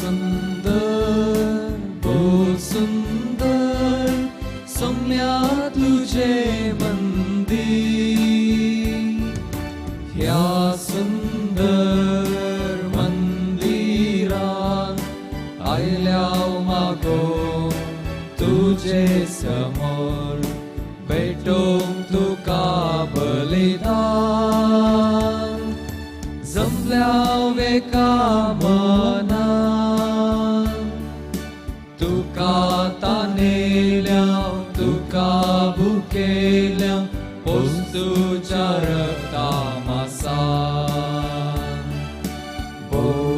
सुंदर भोव सुंदर सोम्या तुजें मंदीर ह्या सुंदर मंदिरान आयल्या मागो तुजे समोर भेटोवंक तुका बलिदान जमल्या एका मनान तुका तानेल्या तुका भुकेल्या पोस्तुच्या रक्ता मासान भोव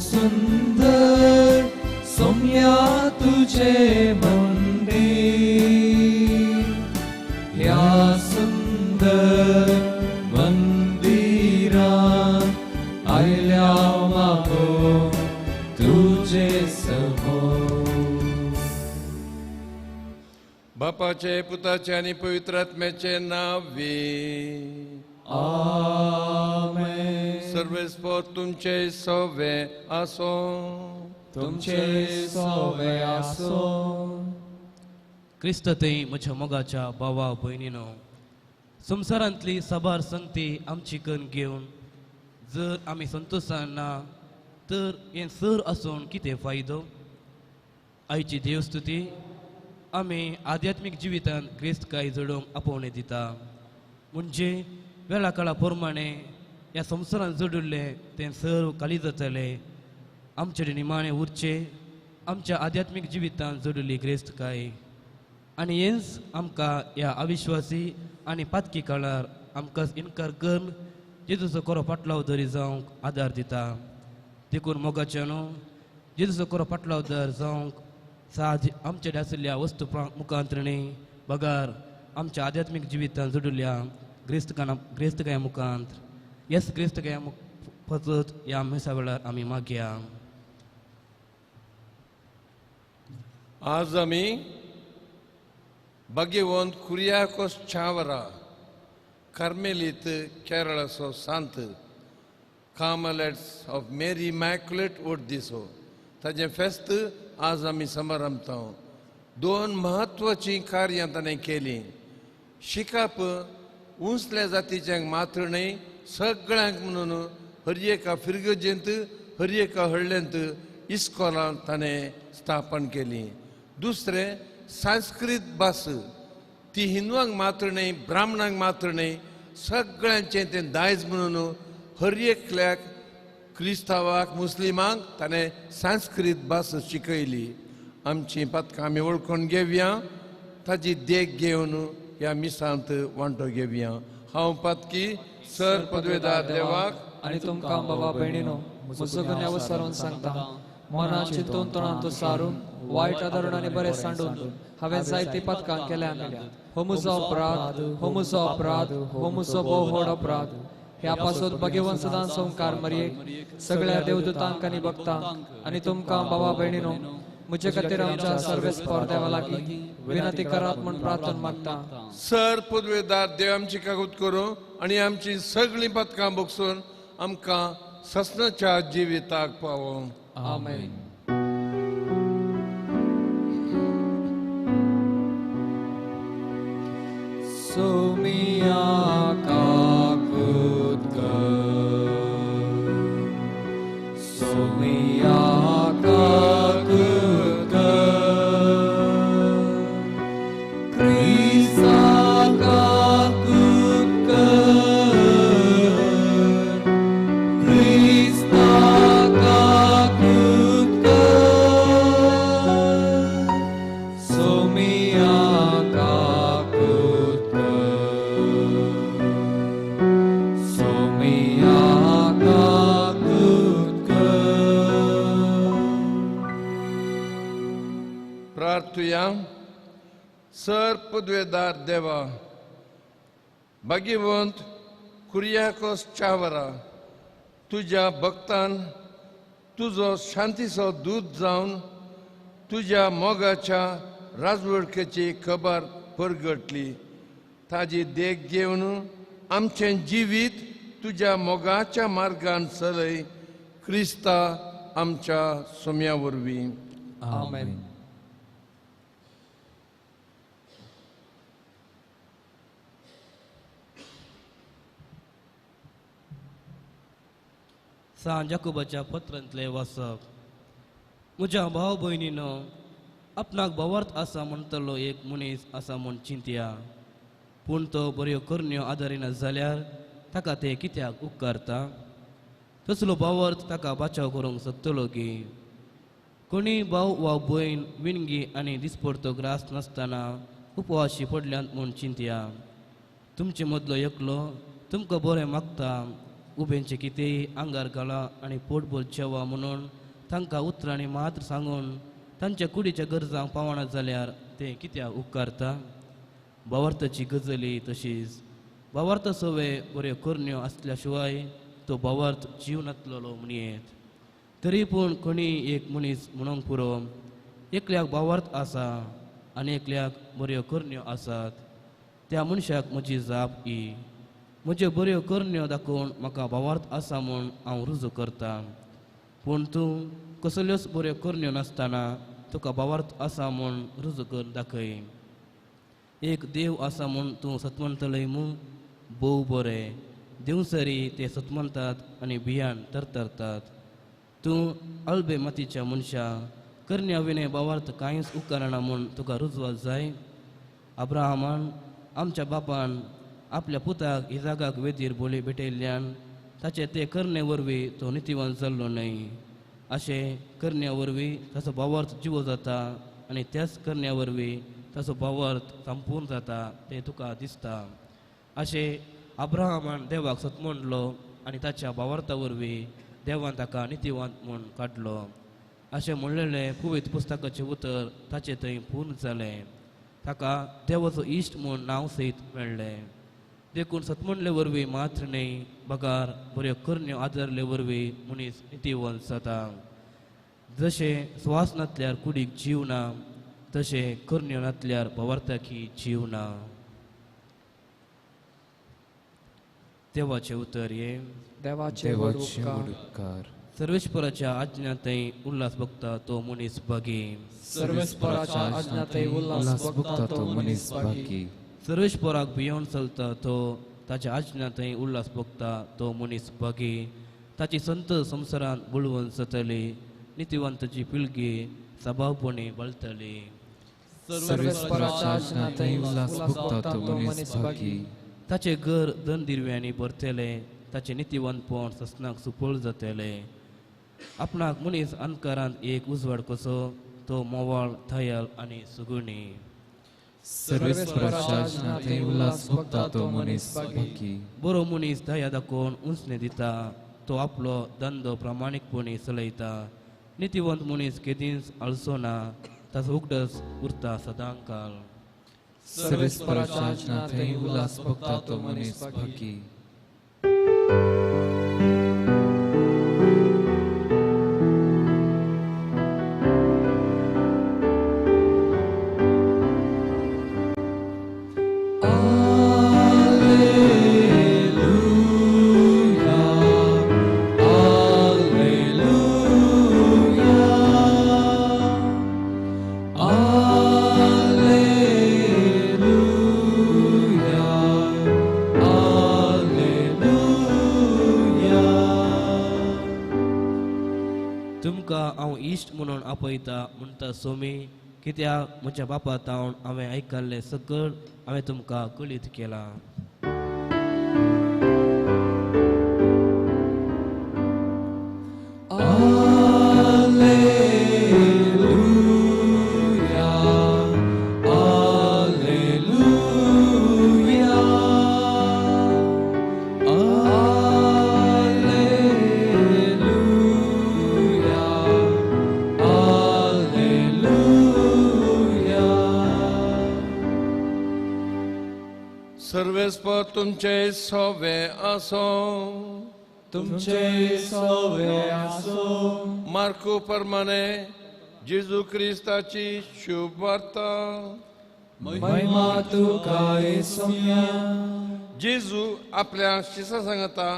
सुंदर सोम्या तुजें मंदीर ह्या सुंदर मंदिरान आयल्या मागो तुजे समोर. बापाचे पुताचे आनी पवित्र आत्म्याचे नांवे आमेन. सर्वेस्पोर तुमचे सवे आसो. तुमचे सवे आसो. क्रिस्त थंय म्हज्या मोगाच्या भावा भयणीनो, संवसारांतली साबार संगती आमची करून घेवन जर आमी संतोशान ना तर हें सर आसून कितें फायदो? आयची देवस्तुती आमी आध्यात्मीक जिवितांत ग्रेस्तकाय जोडूंक आपोवणें दिता. म्हणजे वेळा काळा प्रमाणे ह्या संवसारांत जोडिल्लें तें सर्व खाली जातलें. आमचे निमाणें उरचें आमच्या आध्यात्मीक जिवितांत जोडिल्ली ग्रेस्तकाय आनी हेंच आमकां ह्या अविश्वासी आनी पातकी काळार आमकां इनकार करून जेजूचो खरो फाटलावदारी जावंक आदार दिता. देखून मोगाचें न्हू जेजूचो खरो फाटलावदार जावंक साज आमचे आशिल्ल्या वस्तू मुखांतरणी बगार आमच्या आध्यात्मीक जिवितांत जोडिल्ल्या ग्रेस्तकाया मुखांत येस ग्रेस्तकाया फकत ह्या मिसा वेळार आमी मागया. आज आमी भाग्यवंत Kuriakose Chawra कार्मेलीत केरळाचो Sant Carmelites of Mary Immaculate vote दिसो ताजें फेस्त आज आमी समारंभता. दोन म्हत्वाचीं कार्यां ताणें केलीं. शिकप उंचल्या जातीच्यांक मात्र न्हय सगळ्यांक म्हणून हर एका फिरगजेंत हर एका हळ्ळेंत इस्कोलां ताणें स्थापन केलीं. दुसरें संस्कृत भास ती हिंदवांक मात्र न्हय ब्राह्मणांक मात्र न्हय सगळ्यांचें तें दायज म्हणून हर एकल्याक क्रिस्तांवाक मुस्लिमांक ताणें संस्कृत भास शिकयली. आमची पदकां आमी वळखून घेवया, ताजी देख घेवन ह्या मिसांत वांटो घेवया. हांव पातकी सर पदवेदार देवाक आनी तुमकां बाबा भयणीनो म्हजो गुन्यांव सारून सांगता. मना चिंतून तोंडांत सारून वायट आदारून आनी बरें सांडून हांवें जायतीं पदकां केल्यान. हो म्हजो अपराध, हो म्हजो अपराध, हो म्हजो भोव व्हड अपराध. ह्या पासून भगवंत सदां संवकार मरयेक सगळ्या देवदूतांक आनी भक्तांक आनी तुमकां बाबा भयणीनो म्हजे खातीर आमच्या सर्वेस्पोर देवा लागीं विनंती करात म्हूण प्रार्थना मागता. सर पदवेदार देव आमची कागूत करूं आनी आमची सगळीं पदकां बगसून आमकां ससनाच्या जिविताक पावोवं. आमेन. सोमिया काकूत कर, सोमिया काकूत कर, क्रिस्ता काकूत कर, क्रिस्ता काकूत कर, सोमिया काकूत कर, सोमिया काकूत कर. प्रार्थुया. सर पदवेदार देवा भाग्यवंत कुरियाकोस चावरा तुज्या भक्तान तुजो शांतीचो दूत जावन तुज्या मोगाच्या राजवडकेची खबर परगटली. ताजी देख घेवन आमचें जिवीत तुज्या मोगाच्या मार्गान चलय. क्रिस्ता आमच्या सोम्या वरवीं. आमेन. सांत जाकोबाच्या पत्रांतले वाचप. म्हज्या भाव भयणीनो, आपणाक भावार्थ आसा म्हणटलो एक मनीस आसा म्हूण चिंतया, पूण तो बऱ्यो करण्यो आदारिना जाल्यार ताका ते कित्याक उपकारता? तसलो भावार्थ ताका बाचाव करूंक शकतलो की? कोणी भाव वा भयण विणगी आनी दिसपडतो ग्रास नासतना उपवाशी पडल्यात म्हूण चिंतया. तुमचे मदलो एकलो तुमकां बरें मागता, उबेंचें कितेंय आंगार घाला आनी पोटभर जेवा म्हणून तांकां उतरांनी मात्र सांगून तांच्या कुडीच्या गरजांक पावना जाल्यार तें कित्याक उपकारता? भावार्थाची गजली तशीच भावार्थ सवे बऱ्यो करण्यो आसल्या शिवाय तो भावार्थ जीव नातलेलो म्हणयेत. तरी पूण कोणी एक मनीस म्हणूंक पुरो, एकल्याक भावार्थ आसा आनी एकल्याक बऱ्यो करण्यो आसात. त्या मनशाक म्हजी जाप ही, म्हज्यो बऱ्यो करण्यो दाखोवन म्हाका भावार्थ आसा म्हूण हांव रुजू करता, पूण तूं कसल्योच बऱ्यो करण्यो नासतना तुका भावार्थ आसा म्हूण रुजू करून दाखय. एक देव आसा म्हूण तूं सतमंतलय मू, भोव बरें. देवसरी ते सतमंतात आनी भियान तरतरतात. तूं अल्बे मातीच्या मनशा, करण्या विणे भावार्थ कांयच उपकारना म्हूण तुका रुजवात जाय. अब्राहमान आमच्या बापान आपल्या पुताक इजागाक वेदीर बोली भेटयल्ल्यान ताचे ते करणे वरवीं तो नितीवान जाल्लो न्हय. अशें करण्या वरवीं ताचो भावार्थ जिवो जाता आनी त्याच करण्या वरवीं ताचो भावार्थ संपूर्ण जाता तें तुका दिसता. अशें अब्राहमान देवाक सत म्हणलो आनी ताच्या भावार्था वरवीं देवान ताका नितीवान म्हूण काडलो. अशें म्हणलेलें पवित्र पुस्तकाचें उतर ताचें थंय पूर्ण जालें. ताका देवाचो इश्ट म्हूण नांव सयत मेळ्ळें. देखून सतमणले वरवीं मात्र न्हय, बगार बऱ्यो करण्यो आदारले वरवीं मनीस नितीवंत जाता. जशें स्वास नातल्यार कुडीक जीव ना, तशें करण्यो नातल्यार भावार्थाकी जीव ना. देवाचें उतर हें. देवाचे उपकार. सर्वेश्वराच्या आज्ञांतय उल्हास भोगता तो मनीस भागी. सर्वेश्वराच्या आज्ञांतय उल्हास भोगता तो मनीस भागी. सर्वेश्वराक भियोवन चलता तो ताच्या आज्ञांतय उल्हास भोगता तो मनीस भागी. ताची संत संवसारांत बळवंत जातली, नितीवंताची पिळगी सभावपणी बळतली. सर्वेश्वराच्या आज्ञांतय उल्हास भोगता तो मनीस भागी. ताचें घर धन दिरव्यांनी भरतलें, ताचें नितीवंतपण ससनाक सुफळ जातलें. आपणाक मनीस अंधकारांत एक उजवाड कसो, तो मोवाळ थयाल आनी सुगुणी. सर्वेश्वराच्या आज्ञांतय उल्हास भोगता तो मनीस भागी. बरो मनीस दया दाखोवन उंचणे दिता, तो आपलो धंदो प्रामाणीकपणी चलयता. नितीवंत मनीस केदींच आळसो ना, ताचो उगडस उरता सदांकाल. सर्वेश्वराच्या आज्ञांतय उल्हास भोगता तो मनीस भागी. म्हणून आपयता म्हणटा सोमी, कित्याक म्हज्या बापा तावन हांवें आयकल्लें सकळ हांवें तुमकां कळीत केलां. सर्वेस्पर तुमचे सोवे आसो. तुमचे सोवे आसो. मार्कू प्रमाणे जेजू क्रिस्ताची शुभ वार्ता. महिमा तुका सोम्या. जेजू आपल्या शिसा सांगता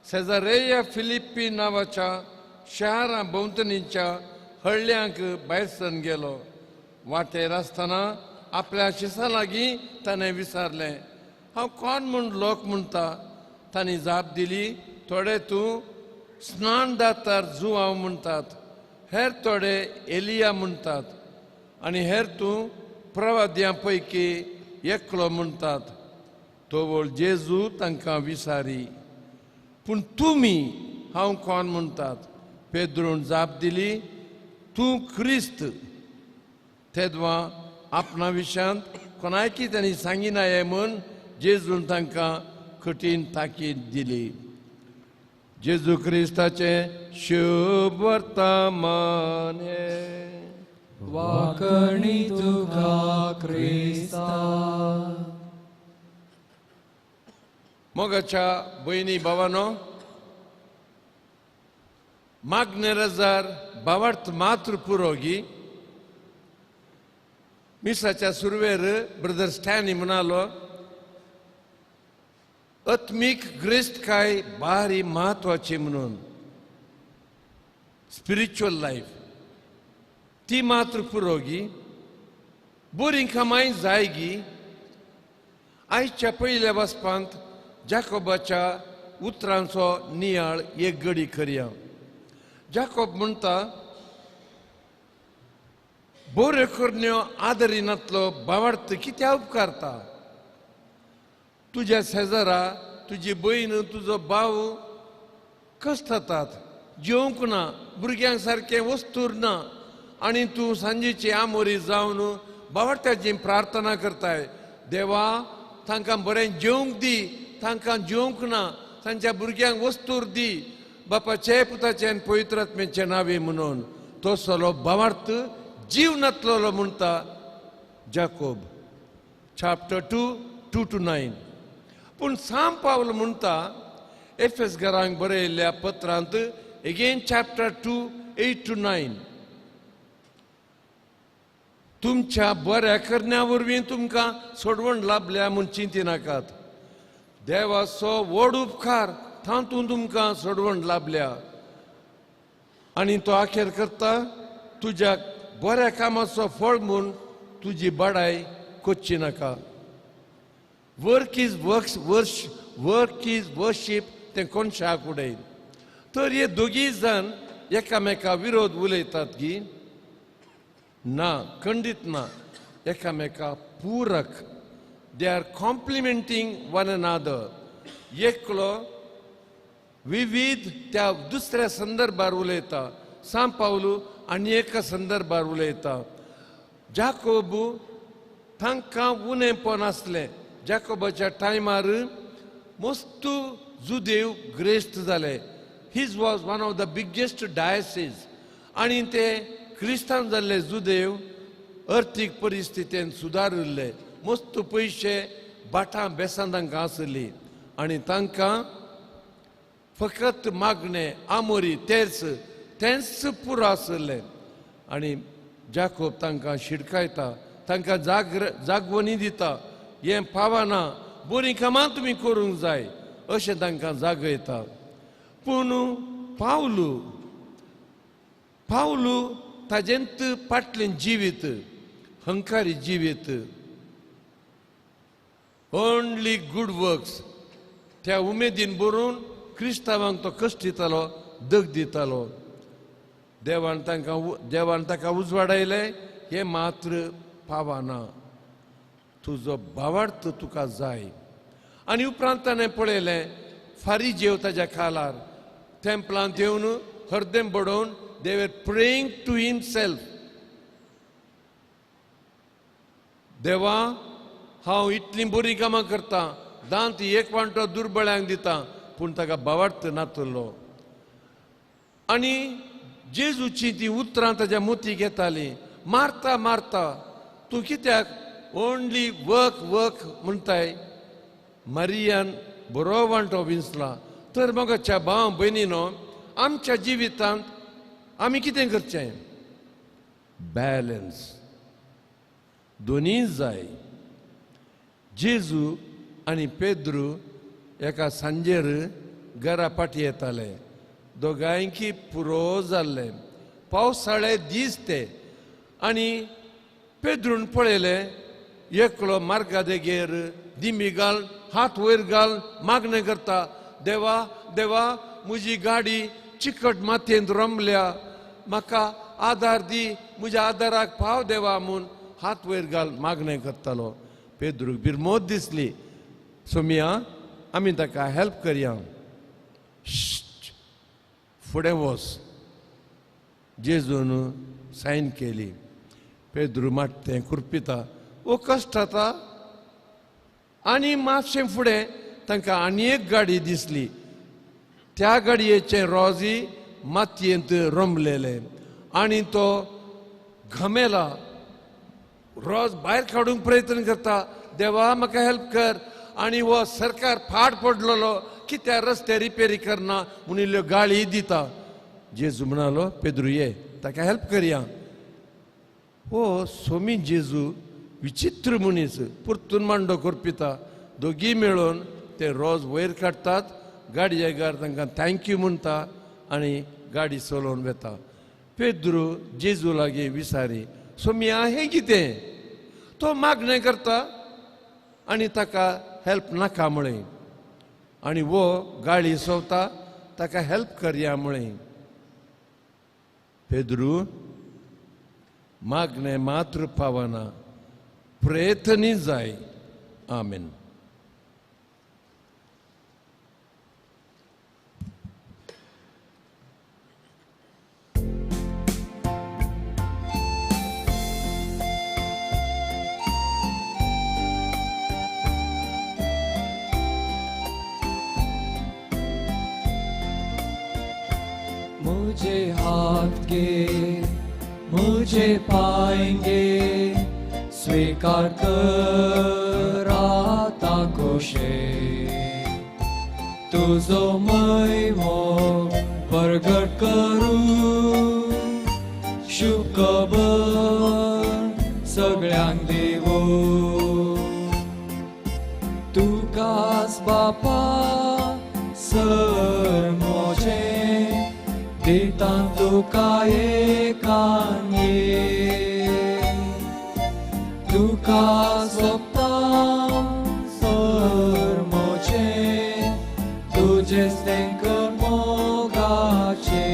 सेजारेया फिलिप्पी नांवाच्या शारां भोंवतणीच्या हळ्ळ्यांक भायर सरून गेलो. वाटेर आसतना आपल्या शिसां लागीं ताणें विचारलें, हांव कोण म्हूण लोक म्हणटा? तांणी जाप दिली, थोडे तूं स्नान दातार जुवांव म्हणटात, हेर थोडे एलिया म्हणटात आनी हेर तूं प्रवाद्यां पैकी एकलो म्हणटात. तोवळ जेजू तांकां विसारी, पूण तुमी हांव कोण म्हणटात? पेद्रून जाप दिली, तूं क्रिस्त. तेदवा आपणा विशयांत कोणायकी तांणी सांगिनाये म्हूण जेजून तांकां कठीण ताकीद दिली. जेजू क्रिस्ताचें शुभ वर्तमान. वाकणी तुका क्रिस्ता. मोगाच्या भयणी भावानो, मागणे रजार भावार्थ मात्र पुरोगी. मिसाच्या सुरवेर ब्रदर स्टॅनी म्हणालो, आत्मीक ग्रेस्तकाय भारी म्हत्वाची म्हणून, स्पिरिच्युअल लायफ ती मात्र पुरोगी. बरी कामाय जायगी. आयच्या पयल्या वचपांत जाकोबाच्या उतरांचो नियाळ एक गडी करया. जाकोब म्हणटा, बऱ्यो करण्यो आदरिनातलो भावार्थ कित्याक उपकारता? तुज्या शेजारा तुजी भयण तुजो भाव कश्टतात, जेवंक ना, भुरग्यांक सारकें वस्तूर ना, आनी तूं सांजेची आमोरी जावन भावार्थ्याची प्रार्थना करताय, देवा तांकां बरें जेवंक दी, तांकां जेवंक ना, तांच्या भुरग्यांक वस्तूर दी, बापाचे पुताचे आनी पवित्र आत्म्याचे नांवे म्हणून. तो सलो भावार्थ जीव नातलो म्हणटा जाकोब चॅप्टर 2, 2-9. पूण साम पावल म्हणटा एफएस घरांक बरयल्ल्या पत्रांत एगेन चॅप्टर 2, 8-9, तुमच्या बऱ्या करण्या वरवीं तुमकां सोडवण लाभल्या म्हूण चिंतिनाकात. देवाचो व्हड उपकार तातूंत तुमकां सोडवण लाभल्या. आनी तो आखेर करता, तुज्या बऱ्या कामाचो फळ म्हूण तुजी बडाय कोच्ची नाका. Work is work is worship तें कोणशाक उडय. तर हे दोगीय जाण एकामेका विरोध उलयतात की ना, खंडीत ना, एकामेका पूरक. They are complementing one another. एकलो विविध त्या दुसऱ्या संदर्भार उलयता, सांव पावलू आनी एका संदर्भार उलयता. जाकोब तांकां उणेपण आसलें. जाकोबाच्या टायमार मस्तू जुदेव ग्रेस्त जाले. His was one of the biggest diocese. आनी ते क्रिस्तांव जाल्ले जुदेव अर्थीक परिस्थितीन सुदारिल्ले, मस्त पयशे बाटां बेसां तांकां आसली आनी तांकां फकत मागणें आमोरी तेर्स तेंच पुरो आसलें. आनी जाकोब तांकां शिडकायता, तांकां जागवणी दिता, हें पावना, बरीं कामां तुमी करूंक जाय अशें तांकां जागयता. पूण पावलू पावलू ताजेंत पाटलें जिवीत, हंकारी जिवीत, ओन्ली गूड वर्क्स त्या उमेदीन बरोवन क्रिस्तांवांक तो कश्ट दितालो, दग दितालो. देवान तांकां देवान ताका उजवाडायलें, हें मात्र पावना, तुजो भावार्थ तुका जाय. आनी उपरांत ताणें पळयलें फारी जेव ताज्या खालार तेंपलांत येवन हरदें बडोवन they were praying to himself. देवा हांव इतलीं बरीं कामां करतां, दांत एक वांटो दुर्बळ्यांक दिता, पूण ताका भावार्थ नातलो. आनी जेजूची ती उतरां ताज्या मोतीक येतालीं, मारता मारता तूं कित्याक ओन्ली वर्क वर्क म्हणटाय? मारियान बरो वांटो विंचला. तर मोगाच्या भाव भयणीनो, आमच्या जिवितांत आमी कितें करचें? बॅलन्स दोनूय जाय. जेजू आनी पेद्रू एका सांजेर घरा फाटी येताले. दोगांयकी पुरो जाल्लें. पावसाळे दीस ते आनी पेद्रून पळयलें एकलो मार्गा देगेर दिमी घाल हात वयर घाल मागणें करता, देवा देवा म्हजी गाडी चिकट मातयेंत रमल्या, म्हाका आदार दी, म्हज्या आदाराक पाव देवा म्हूण हात वयर घाल मागणें करतालो. पेद्रूक बिरमोत दिसली, सोमिया आमी ताका हेल्प करया, फुडें वच. जेजून सायन केली. पेद्रू माटतें कुरपिता, ओ कश्ट जाता. आनी मातशें फुडें तांकां आनी एक गाडी दिसली. त्या गाडयेचें रोजी मातयेंत रमलेलें आनी तो घमेला रोज भायर काडूंक प्रयत्न करता, देवा म्हाका हेल्प कर. आनी हो सरकार फाट पडलेलो कित्याक रस्ते रिपेरी करना म्हूण इल्ल्यो गाळी दिता. जेजू म्हणालो, पेद्रू ये ताका हेल्प करया. हो सोमी जेजू विचित्र मनीस, परतून मांडो करपिता. दोगी मेळून ते रोज वयर काडटात, गाडयेगार तांकां thank you म्हणटा आनी गाडी चलोवन वता. पेद्रू जेजू लागीं विसारी, सोमिया हें कितें? तो मागणें करता आनी ताका हेल्प नाका म्हळें आनी वो गाळी सोवता, ताका हेल्प करया म्हळें. पेद्रू मागणें मात्र पावना, प्रयत्नय जाय. आमेन. मुझे हाथ के मुझे पाएंगे, स्वीकार कर आता कोशे, तुझो महिमो प्रगट करू, शुभ खबर सगळ्यांक देवो. तुकाच बापा सर मोजे दिता तुका एकान एक, तुका सोबता सर मोजे तुजेच तेंकर मोगाचे,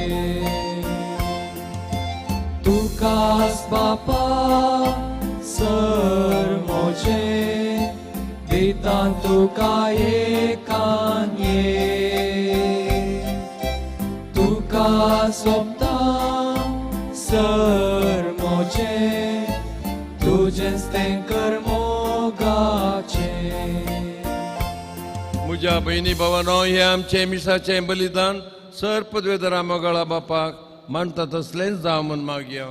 तुकाच बापा सर मोजे दिता तुका एकान एक, तुका सोबता सर मोजे तुजेच तेंकर मोगाचे. म्हज्या भयणी भावानो, हें आमचें मिसाचें बलिदान सर पदवेधरा मोगाळा बापाक मानता तसलेंच जावं म्हूण मागया.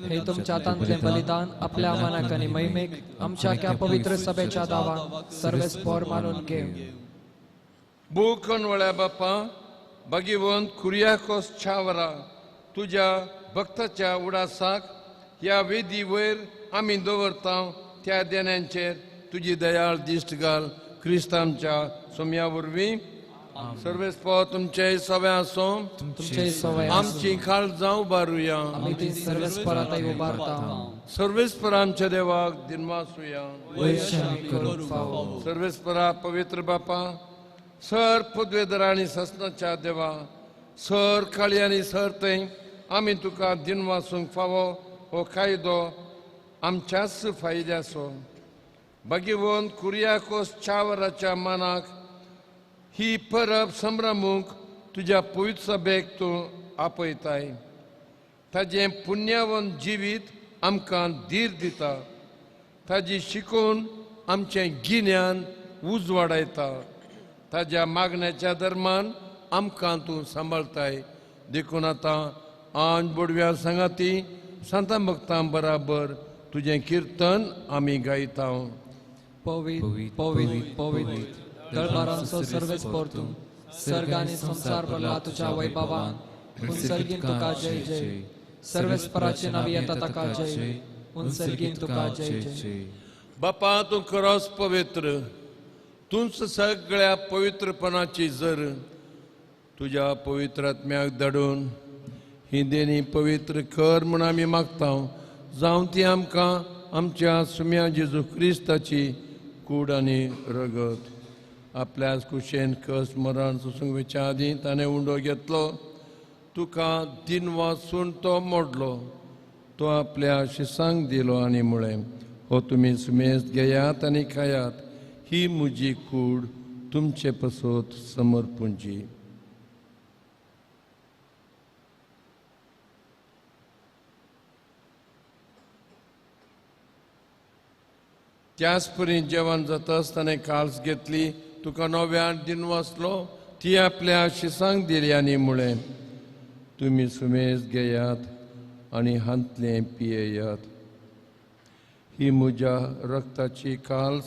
हे तुमच्या हातांतलें बलिदान आपल्या मनाक आनी महिमेक आमच्या ह्या पवित्र सभेच्या दावाक सर्वेस्पोर मानून घे. भूक वळ्या बापा भगिवंत कुरियाकोस छावरा तुज्या भक्ताच्या उडासाक ह्या वेदी वयर आमी दवरता त्या देण्यांचेर तुजी दयाळ दिश्ट घाल. क्रिस्त आमच्या सोम्या वरवीं. सर्वेस्पोर तुमचे सवे आसूं, आमची काळजां उबारुया. सर्वेस्पर आमच्या देवाक दिनवासुया. सर्वेस्परा पवित्र बापा, सर पदवेधर आनी ससनाच्या देवा, सर काळी आनी सर थंय आमी तुका दिनवासूंक फावो हो कायदो आमच्याच फायद्याचो. भगिवंत कुरियाकोस चावराच्या मानाक ही परब संभ्रमूंक तुज्या पवित्र सभेक तूं आपयताय. ताजें पुण्यावंत जिवीत आमकां धीर दिता, ताजी शिकोवन आमचें गिन्यान उजवाडायता, ताज्या मागण्याच्या धर्मान आमकां तूं सांबाळताय. देखून आतां आंज बोडव्या सांगाती सांतां भक्तां बराबर तुजें किर्तन आमी गायता. पवित्र पवित्र पवित्र दरबारांचो सर्वेस्पोर तूं, सर्ग आनी संवसार भरला तुज्या वैभवान. उंचलगीन तुका जय जय, सर्वेस्पराचे नांव येता ताका जय, उंचलगीन तुका जय जय. बापा तूं खरोच पवित्र, तूंच सगळ्या पवित्रपणाची जर. तुज्या पवित्र आत्म्याक धाडून ही देणी पवित्र कर म्हूण आमी मागता, जावं ती आमकां आमच्या सुम्या जेजू क्रिस्ताची कूड आनी रगत. आपल्याच कुशेन कस मरण सोसूंक वयच्या आदीं ताणें उंडो घेतलो, तुका दिन वासून तो मोडलो, तो आपल्या शिसांक दिलो आनी म्हळें, हो तुमी सुमेस्त घेयात आनी खायात, ही म्हजी कूड तुमचे पसत समर्पूंची. त्याच परी जेवण जाताच ताणें काल्स घेतली, तुका नव्यान दिन वाचलो, ती आपल्या शिसांक दिली आनी म्हळें, तुमी सुमेस्त घेयात आनी हांतलें पियेयात, ही म्हज्या रक्ताची काल्स,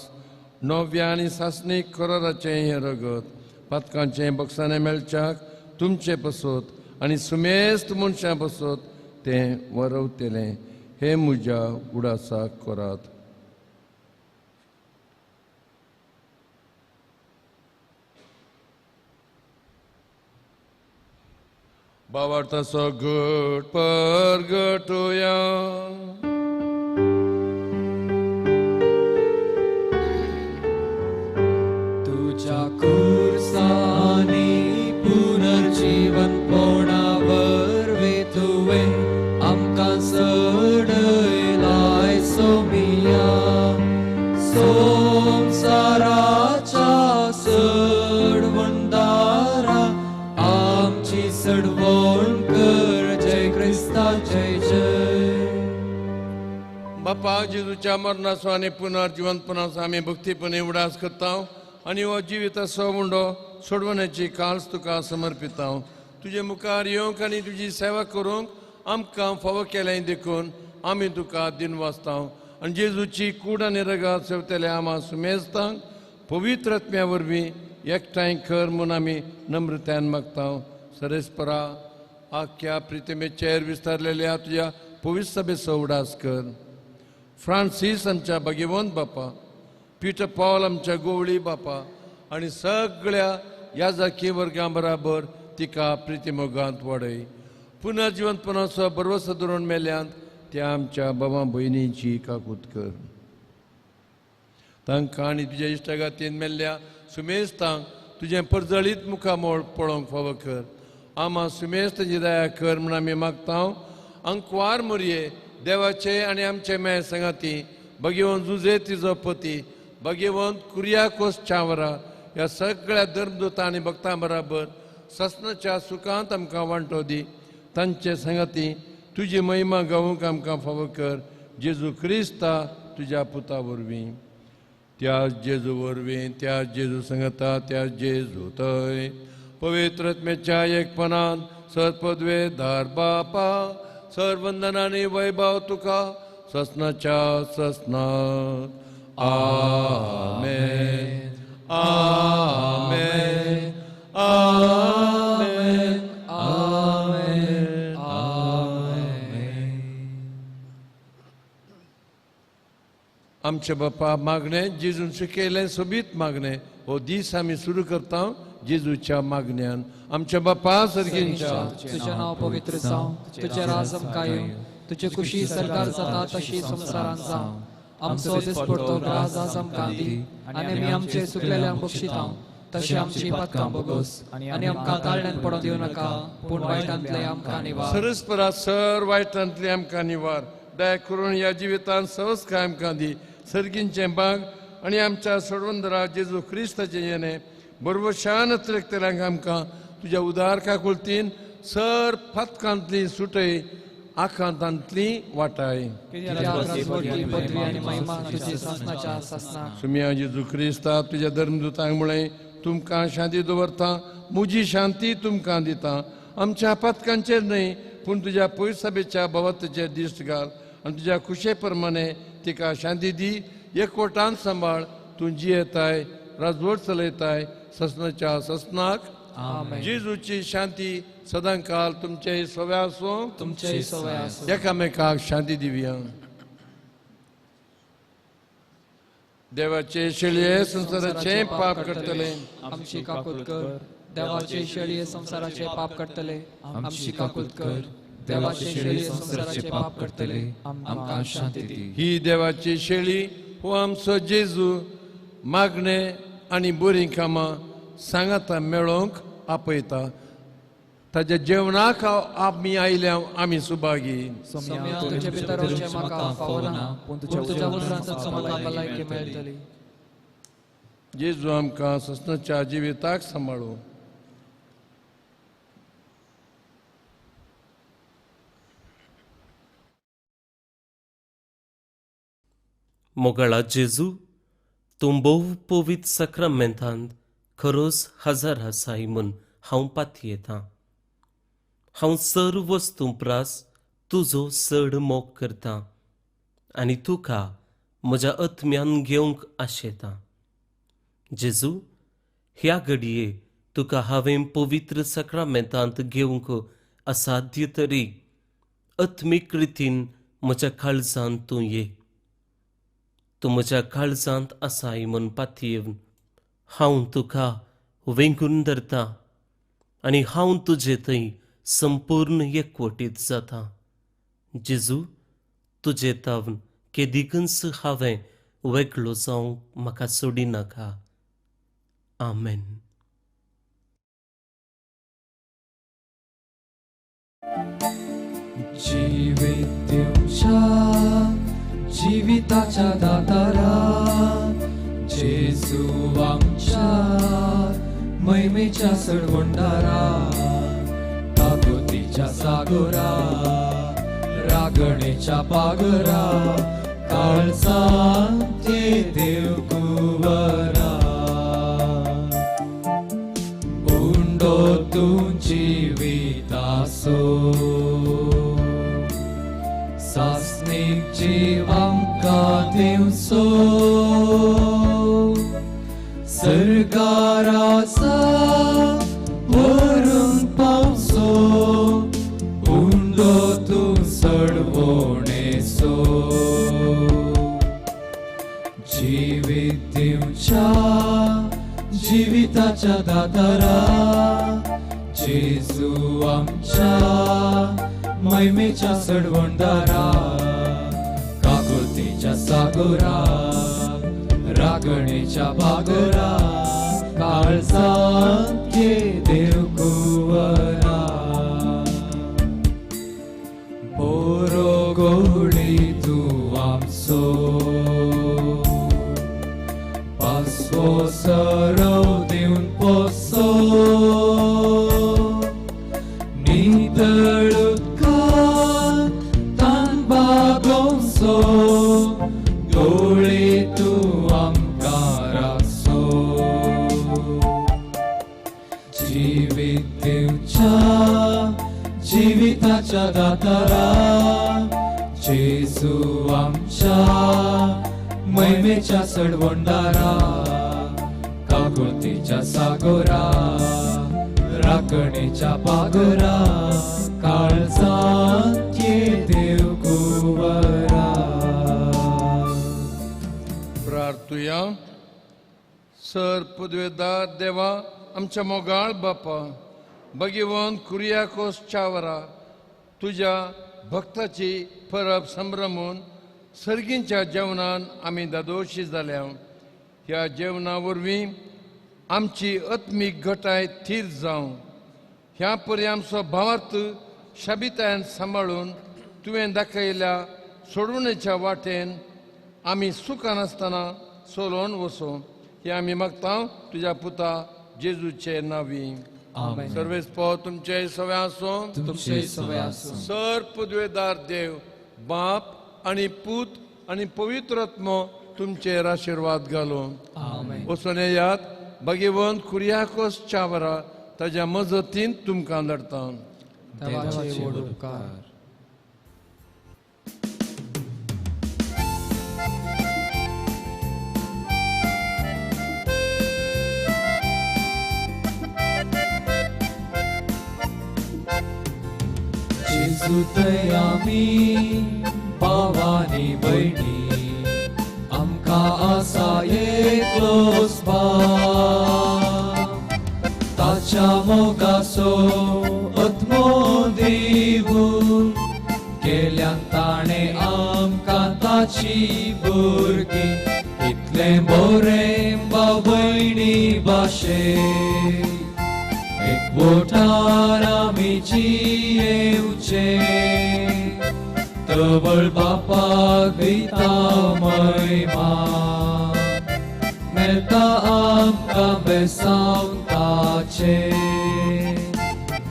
नव्या आनी सासणीक कराराचें हें रगत, पातकांचें बक्षाणें मेळच्याक तुमचे पसत आनी सुमेस्त मनशां पसत तें वरवतलें, हें म्हज्या उडासाक करात. बावार्थाचो घट परगटुया. तुझ्या खुर्सानी पुनर्जीवन पोणा वरवीं तुवें आमकां चडयलाय सोमिया, संवसाराच्या चडवणदारा आमची चडवण कर. जय क्रिस्ता जय जय. बापा, जेजूच्या मरणाचो आनी पुनर्जिवंतपणाचो आमी भक्तीपणे उडास करता आनी हो जिविताचो उंडो सोडवण्याची काल्स तुका समर्पिता. तुजे मुखार येवंक आनी तुजी सेवा करूंक आमकां फावो केलें देखून आमी तुका दिनवासता आनी जेजूची कूड आनी रगात सेवतले आमा सुमेस्तांक पवित्र आत्म्या वरवीं एकठांय कर म्हूण आमी नम्रतायेन मागता. सरेस्परा आख्या प्रितमेचेर विस्तारलेल्या तुज्या पवित्र सभेचो उडास कर. फ्रांसीस आमच्या भाग्यवंत बापा, पिटर पॉल आमच्या गोवळी बापा आनी सगळ्या याजकी वर्गां बराबर तिका प्रितिमोगांत वाडय. पुनर्जिवंतपणाचो भरवसो धरून मेल्यांत त्या आमच्या बाबा भयणींची काकूत कर. तांकां आनी तुज्या इश्टागातीन मेल्ल्या सुमेस्तांक तुजें परजळीत मुखामोळ पळोवंक फावो कर. आमा सुमेस्ताची दया कर म्हूण आमी मागता. अंकवार मोरये देवाचे आनी आमचे मेळ सांगाती भगवंत जुजे तिजो पती भगवंत कुर्याकोस चावरा ह्या सगळ्या धर्मदूतां आनी भक्तां बराबर ससनाच्या सुखांत आमकां वांटो दी. तांचे सांगाती तुजी महिमा गावूंक आमकां फावो कर. जेजू क्रिस्ता तुज्या पुता वरवीं. त्या जेजू वरवीं, त्या जेजू सांगता, त्या जेजू थंय पवित्र आत्म्याच्या एकपणान सरपदवे धार बापा सर्वंदनानी वैभव तुका ससनाच्या ससनात. आमेन आमेन आमेन आमेन आमेन. आमचे बापा मागणें जेजून शिकयलें सोबीत मागणें हो दीस आमी सुरू करता जेजूच्या मागण्यान. आमच्या बापा सर्गींच्या, तुझें नांव पवित्र जावं, तुजें राज आमकां येवं, तुजे कुशी सरकार जाता तशी संवसारांत जावं. आमचो दिसपडतो ग्रास आज आमकां दी आनी आमी आमचे चुकलेल्यांक बक्षिता तशें आमची पातकां बोगोस आनी आमकां ताळण्यान पडोवंक दिवं नाका, पूण वायटांतले आमकां निवार. सरस्परा सर वायटांतले आमकां निवार. दया करून ह्या जिवितांत संस्कार आमकां दी. सर्गींचें बाग आनी आमच्या सोडवंदरा जेजू क्रिस्ताचें येणें बरोबर अतिरेकतल्यांक आमकां तुज्या उदार काकुळतीन सर फातकांतली सुटय आखांतांतली वाटाय. सुम्या जेजू क्रिस्ता तुज्या धर्मदूतांक म्हळें, तुमकां शांती दवरता, म्हजी शांती तुमकां दिता. आमच्या पातकांचेर न्हय पूण तुज्या पयसभेच्या भवताचेर दिश्ट घाल आनी तुज्या खुशे प्रमाणे तिका शांती दी. एकवटान सांबाळ. तूं जियेताय, राजवट चलयताय ससनाच्या ससनाक. जेजूची शांती सदांकाल तुमचे सवे आसूं, तुमचे सवे आसूं. एकामेकाक शांती दिवया. देवाचे शेळये संवसाराचें पाप करतले आमची काकूत कर. देवाचे शेळये संवसाराचे पाप करतले आमची काकूत कर. देवाचे शेळये संवसाराचे पाप करतले आमकां शांती दी. ही देवाची शेळी हो आमचो जेजू मागणे आनी बरीं कामां सांगाता मेळोवंक आपयता. ताज्या जेवणाक आमी आयल्या आमी सुभागी. सोम्या तुजे भितर वचचें म्हाका फावना, पूण तुज्या उतरांतच म्हाका भलायकी मेळटली. जेजू आमकां सस्नाच्या जिविताक सांबाळू. मोगाळा जेजू, तूं भोव पवित्र साक्रामेंतांत खरोच हजार आसाय म्हूण हांव पातयेतां. हांव सर्व वस्तूं प्रास तुजो चड मोग करतां आनी तुका म्हज्या आत्म्यान घेवंक आशेतां. जेजू, ह्या घडये तुका हांवें पवित्र साक्रामेंतांत घेवंक असाध्य तरी आत्मीक रितीन म्हज्या काळजांत तूं ये. तूं म्हज्या काळजांत आसाय म्हूण पातयेवन हांव तुका वेंगून धरतां आनी हांव तुजे थंय संपूर्ण एकवटीत जाता. जेजू, तुजे तावन केदिकूच हांवें वेगळो जावंक म्हाका सोडिनाका. आमेन. जिवीत दिवच्या जिविताच्या दातारा जेजू आमच्या महिमेच्या सडवंडारा ताकदीच्या सागरा रागणेच्या पागरा काळजांत देव कुंवरा उंडो तूं जिवितासो सासणीक जीव आमकां दिवचो सरकाराचा व्हरून पावचो उंडो तूं सडवणेचो जिवीत दिवच्या जिविताच्या दातारा जेजू आमच्या महिमेच्या सडवंडारा काकुळतेच्या सागरा रागणेच्या बागरा काळजांत ये देव कुंवरा बोरो गोळी तूं आमचो पासवो सरव दिवन पोसो नितळ उदकान तान बागोवचो दोळे तूं आमकां राखचो जिवीत दिवच्या जिविताच्या दातारा जेजू आमच्या महिमेच्या सडवंडारा काकुळतेच्या सागरा राखणेच्या पागरा काळजांत ये देव कुंवरा. प्रार्थुया. सर पदवेदार देवा आमच्या मोगाळ बापा भगवान कुरियाकोस चावरा तुज्या भक्ताची परब संभ्रमून सर्गींच्या जेवणान आमी दादोशी जाल्या. ह्या जेवणा वरवीं आमची आत्मीक घटाय थीर जावं. ह्या परी आमचो भावार्थ शाबितायन सांबाळून तुवें दाखयल्या सोडवणेच्या वाटेन आमी सुखान आसतना चलोवन वचूं हें आमी मागता तुज्या पुता जेजूचे नांवी. सर्वेस पाव तुमचे सवे आसूं. तुमचे सवे आसूं. सर पदवेदार देव बाप आनी पूत आनी पवित्र आत्मो तुमचेर आशिर्वाद घालूं. वचून येयात. भगवंत कुरियाकोस चावरा ताज्या मजतीन तुमकां धाडटा. देवाचे व्हड उपकार. जेजू थंय आमी भावानी भयणी आमकां आसा एकलोच बाप. आपच्या मोगाचो आत्मो दिवन केल्यान ताणें आमकां ताची भुरगीं. इतलें बरें भाव भयणी भाशेन एकवटान आमी जियेवचें. तवळ बापाक दिता महिमा मेळटा आमकां बेसांव ताचें.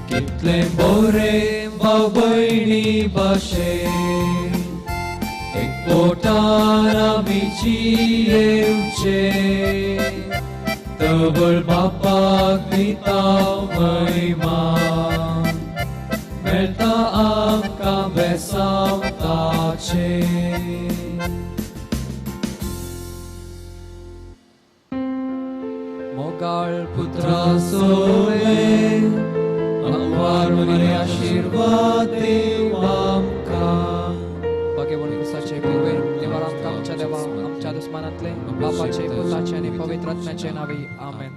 कितलें बरें भाव भयणी भाशेन एकवटान आमी जियेवचें. तवळ बापाक दिता महिमा मेळटा आमकां बेसांव ताचें. मोगाळ पुत्रा सोवे आमवार मरे आशिर्वाद देव आमकां. भाग्यवान क्रिस्ताचे कृपेन देवान आमकां आमच्या देवा आमच्या दुस्मानांतले बापाचे पुताचे आनी पवित्र आत्म्याचे नांवी आमेन.